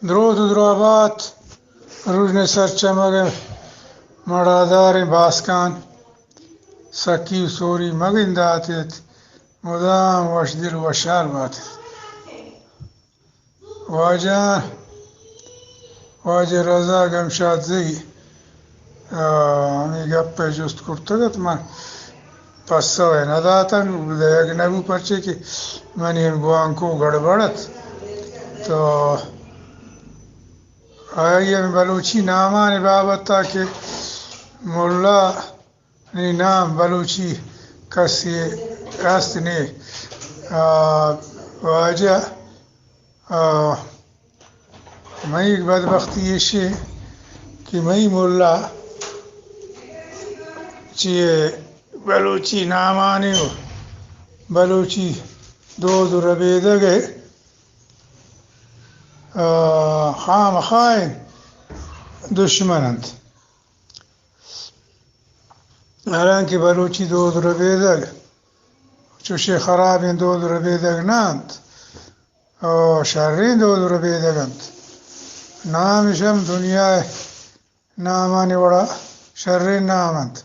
دروت و درابات، روژن سرچمگ مڑاداریں باسکان، سکی و سوری مگندات ات، مدام وش دل وشحال بات ات۔ واجہ، واجہ رضا گمشاد زئی، آ، ہمے گپ ء جست کرتگ ات، من پسو ء نہ داتگ، دئیگ نہ بو، پرچے کہ منی ہم گوانکو گڑبڑ ات۔ تو آئی ہم بلوچی نامانی بابت ء کہ ملا نی نام بلوچی کسی ہست نے۔ آ، واجہ، آ، مئی بدبختی ایشی کہ مئی ملا چی بلوچی نامانی و بلوچی دود و ربیدگ ء، آ، خامخائیں دشمن انت۔ حالانکہ بلوچی دود ربیدگ چوشیں خرابیں دود ربیدگ نہ انت، او شریں دود ربیدگ انت۔ نامش ہم دنیا ء نامانی وڑا شریں نام انت۔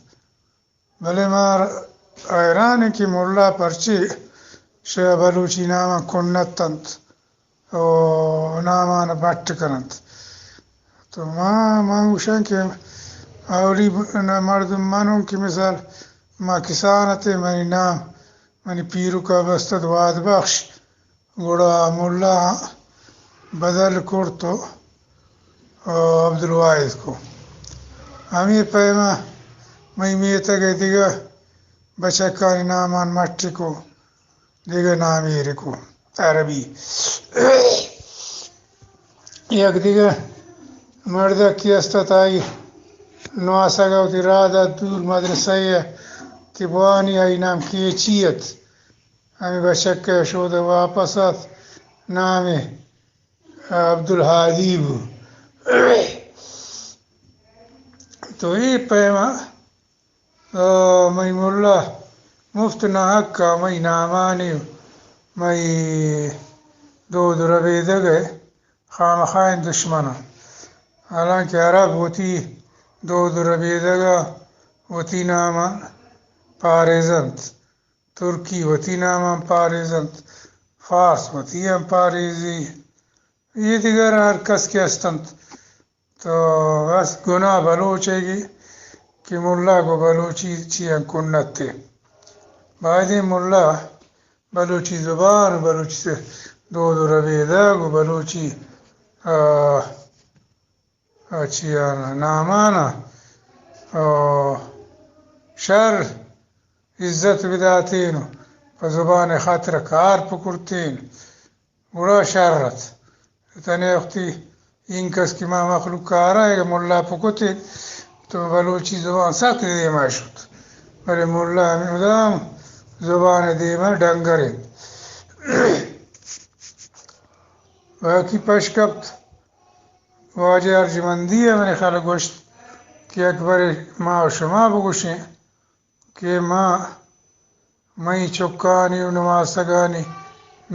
بلے ما حیران ایں کہ ملا پرچے شہ بلوچی نامان کنت انت۔ و نامان مٹ کننت۔ تو ما، ما گوشاں کہ اولی مردم منوں کہ مثال ما کسان اتیں، منی نام، منی پیرک ء بستت واد بخش، گڑا ملا بدل کرت و عبدالواحد کو۔ ہمے پیما مئی میتگ ء دگہ بچکانی نامان مٹ کو۔ دگہ نامے رکو عربی۔ یک دگہ مردکے است ات، آئی نواسگ ء وتی راہ دات دور مدرسہ ء کہ بوانی، آئی نام کیچی ات۔ ہمے بچک ء شود ء واپس ات، نام ء عبدالہادی بو۔ تو اے پیما آ، مئی ملا مفت ناحق ء مئی نامانی، مئی دود ربیدگ ء خامخائیں دشمن انت۔ حالانکہ عرب وتی دود ربیدگ ء وتی نامان پاریزنت، ترکی وتی نامان پاریزنت، فارس وتی ہم پاریزی، اے دگر ہر کس کہ استنت۔ تو بس گناہ بلوچ ء گی کہ ملا گوں بلوچی چی انت کنت ء۔ بایدیں ملا بلوچی زبان و بلوچی سے دود و ربیدگ و بلوچی، آ، آ، چی آ، نامان ء، آ، شر عزت بداتین و پہ زبان ء خاطر کار پکرتین۔ گڑا شر ات۔ تنے وقتی اینکس کہ ما مخلوق کارا اگہ ملا پکتے تو بلوچی زبان سک دیما شت، بلے ملا ہمیں مدام زبان دیما ڈنگر انت۔ باقی پش کپت واجہ ارجمندی ء، منی خیال گوشت کہ اکبر ما و شما بگوشیں کہ ما، مئی چکانی و نواسگانی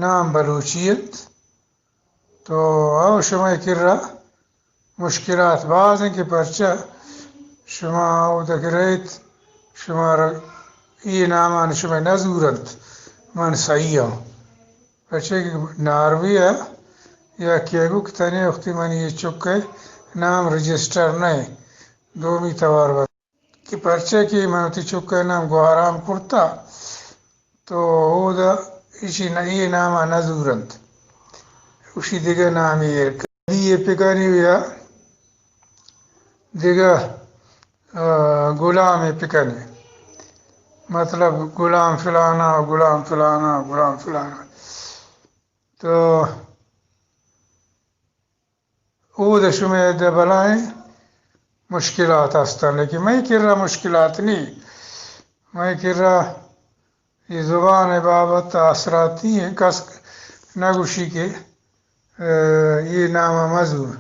نام بلوچی انت۔ تو او شمئے کرا مشکلات باز انت کہ پرچا شما اودا کہ رئیت، شمارا اے نامان شمئے نہ زورنت۔ من سہی آں۔ پرچا کہ ناروے ء یا کہ گو کہ تنے وقتی منی اے چک ء نام رجسٹر نہ انت، دومی توار بس۔ کہ پرچا کہ من وتی چک ء نام گوہرام کرتا، تو اودا ایشی ن-، اے نام ء نہ زورنت، اشی دگہ نامے ایر کن۔ علی ء پکانی یا دگہ، آ، غلام ء پکانی، مطلب غلام فلانا، غلام فلانا، غلام فلانا۔ تو اود شمئے دہ بلائیں مشکلات ہستن، لیکن مئے کرا مشکلات نی۔ مئے کرا یہ زبان بابت آسراتی ہیں، کس نہ گوشی کہ، اے، یہ نام مزور۔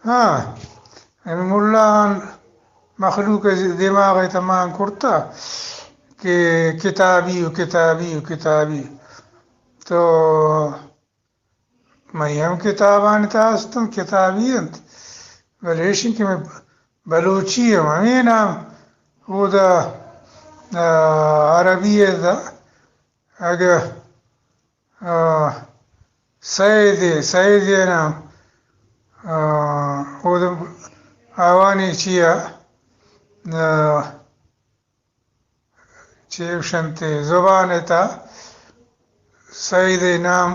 ہاں، ہمیں ملا آن مخلوق دماغ تمام کرتا کہ کتابی و کتابی و کتابی۔ تو منی ہم کتابانی تہا است انت، کتابی انت، بلے ایشی کہ من بلوچی ہم ہمے نام اودا، آ، عربی ء دا اگہ، آ، سید، سید ء نام، آ، اودا آوانی چیا، آ، چے گوشنت زبان ء تہا سید ء نام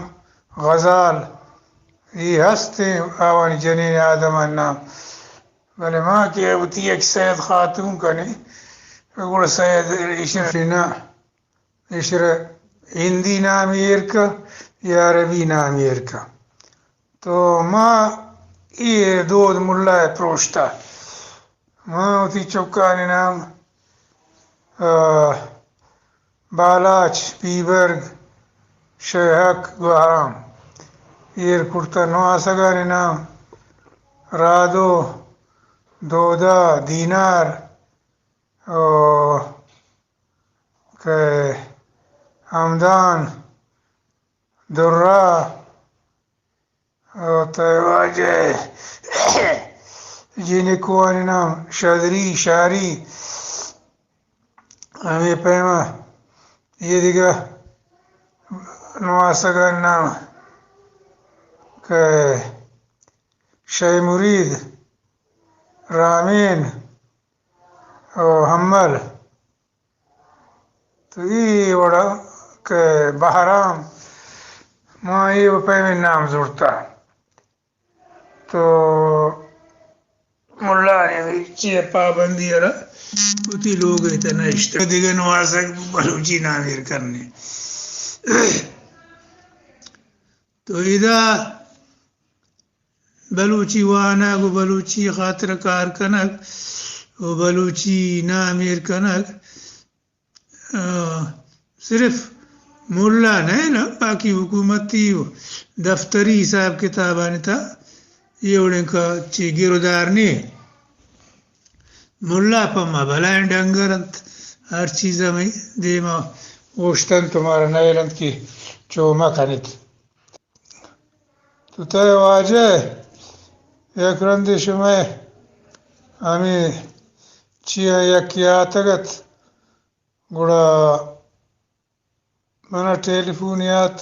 غزال، اے ہستیں آوانی جنین آدمان نام۔ بلے ما کہ وتی یک سید خاتون کنیں، گڑا سید ایشی نہ، ایشرا ہندی نام ایر کن یا عربی نام ایر کن۔ تو ما اے دود ملا ء پروشتا۔ ما وتی چکانی نام، آ، بالاچ، بیبرگ، شیہک، گوہرام ایر کرتا۔ نواسگانی نام رادو، دودا، دینار، او، کہ ہمدان، درا، او تئی واجہ جینکوانی نام شدری، شاری، ہمے پیما اے دگہ نواسگانی نام کہ شے مرید، رامین، او ہمل۔ تو اے وڑا کہ بہرام، ما اے و پیمیں نام زرتا۔ تو ملا نے چی پابندی ارا وتی لوگ ء تہ نشت۔ دگہ نواسگ بلوچی نام ایر کرنے۔ تو ادا بلوچی وانگ و بلوچی خاطر کار کنگ و بلوچی نام ایر کنگ، آ، صرف ملا نہ نا، باقی حکومتی و دفتری حساب کتابانی تہا اے وڑیں کا چی گرودار نے۔ ملا پہ ما بلائیں ڈنگر انت، ہر چیز ہمیں دیما اوشتنت و مارا نئیلنت کہ چو مکنیت۔ تو تئی واجہ یک رندے شمئے ہمے چیاں یکے آتگ ات، گڑا منا ٹیلیفون یات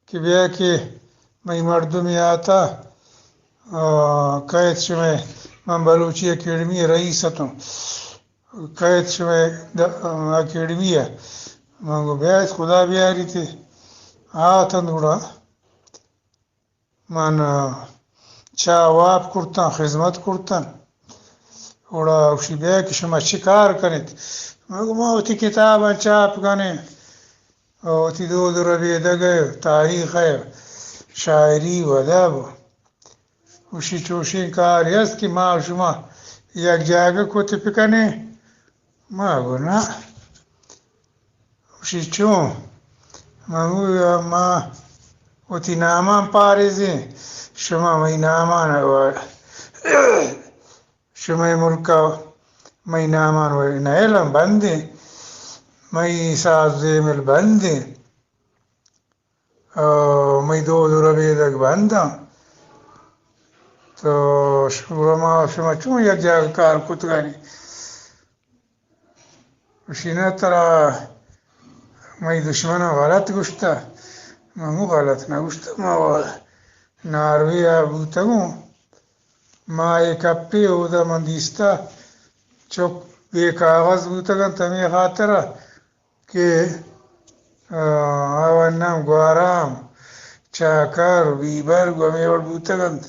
کہ بیا کہ مئی مردمے آتا، آ، کئیت شمئے، من بلوچی اکیڈمی ء رئیس اتوں، کئیت شمئے د-، اکیڈمی ء۔ من گو بیایت خدا بیاریت۔ آتنت گڑا من، آ، چاہ واب کرتاں، خذمت کرتاں۔ گڑا گوشی بیا کہ شما چی کار کنیت؟ من گو ما وتی کتاباں چاپ کنیں، وتی دود و ربیدگ ء تاریخ ء شاعری و ادب۔ گوشی چوشیں کارے است کہ ما و شما یک جاگہ کت بکنیں؟ ما گو نہ۔ گوشی چون؟ من گو ما وتی نامان پاریزیں، شما مئی نامان و شمئے ملک ء مئی نامان و نئیلاں بندیں، مئی ساز زیمل بندیں، آ، مئی دود و ربیدگ بنداں۔ تو شما، شما چون یک جاگہ کار کتگانی؟ گوشی نہ، ترا مئی دشمناں غلط گوشتہ۔ من گوں غلط نہ گوشتہ، ما ناروے ء بوتگوں۔ ما اے کپے اودا من دیستہ چک بے کاغذ بوتگ انت، ہمے خاطر ء کہ، آ، آوان نام گوارام، چاکر، بیبرگ و ہمے وڑ بوتگ انت۔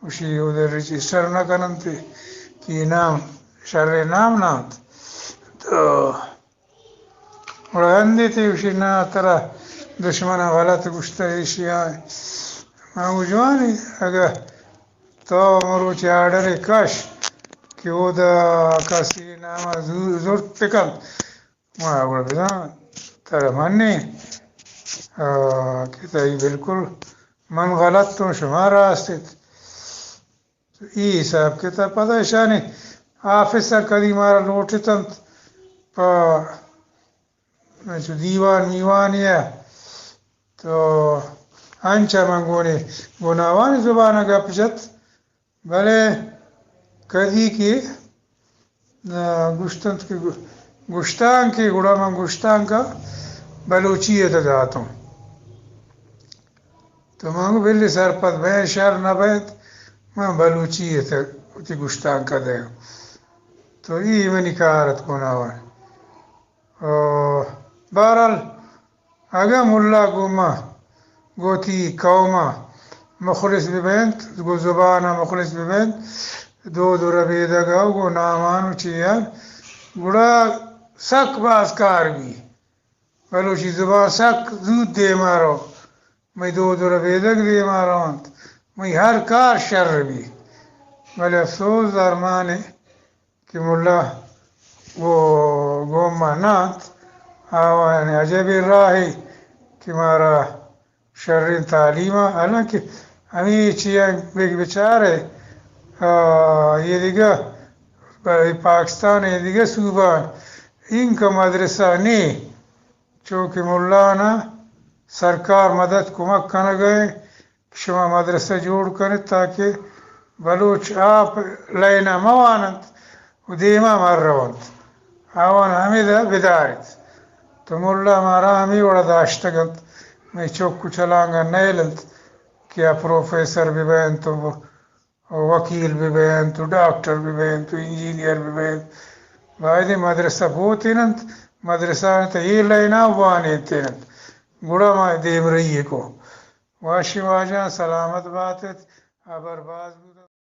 گوشی اود ء رجسٹر نہ کن انت کہ اے نام شریں نام نہ انت۔ تو گڑا ہندے تئی گوشی نہ، ترا دشمن ء غلط گوشتہ ایشی ء۔ من گوں جوانی اگہ تو مروچی آرڈرے کش کہ اود ء کسی نام ء زو-، زرت بہ کنت، ما گڑا بزاں ترا منیں، آ، کہ تئی بالکل من غلط اوں، شما راست ات۔ تو اے حساب کتاب پدا اشانی آفس ء کدی مارا لوٹ اتنت پہ چو دیوان میوانی ء، تو انچا من گونی گناوانی زبان ءَ گپ جت، بلے کدی کہ، آ، گوشتنت کہ گو-، گوشتانکے، گڑا من گوشتانک ءَ بلوچی ءَ داتوں۔ تو من گو بلی سرپد بین شر نہ بینت، من بلوچی ءَ وتی گوشتانک ءَ دیاں۔ تو ای منی کار ات گناوان۔ او، بہرحال، اگاں ملا گوں ما، گوں وتی قوم ءَ مخلص بہ بنت، گوں زبان ءَ مخلص بہ بنت، دود ءُ ربیدگ ءَ گوں نامان ءُ چیان، گڑا سک باز کار بی۔ بلوچی زبان سک زوت دیما رو، مئی دود ءُ ربیدگ دیما رونت، مئی ہر کار شر بی۔ بلے افسوز درمانے کہ ملا گو-، گوں ما نہ انت، آوانی عجبیں راہے کہ مارا شریں تعلیم ءَ، حالانکہ ہمے چیاں بگ بچارے، آ، یہ دگہ پاکستان ءِ دگہ صوبان اینکہ مدرسہ نے، چونکہ ملاناں سرکار مدد کمک کنگ ءَ کہ شما مدرسہ جوڑ کنت تاکہ بلوچ آپ لائن ءَ مہ واننت ءُ دیما مہ رونت، آوان ہمیدا بداریت۔ تو ملا مارا ہمے وڑا داشتگ انت، مئے چک ءُ چلانگاں نیل انت کہ آ پروفیسر بہ بینت ءُ وکیل بہ بینت ءُ ڈاکٹر بہ بینت ءُ انجینئر بہ بینت۔ بایدیں مدرسہ بوتین انت، مدرسہ انت اے لائن ءَ وانینتین انت، گڑا ما دیمرئی کو۔ واشی واجہ سلامت بات ات، ہبر باز بوت۔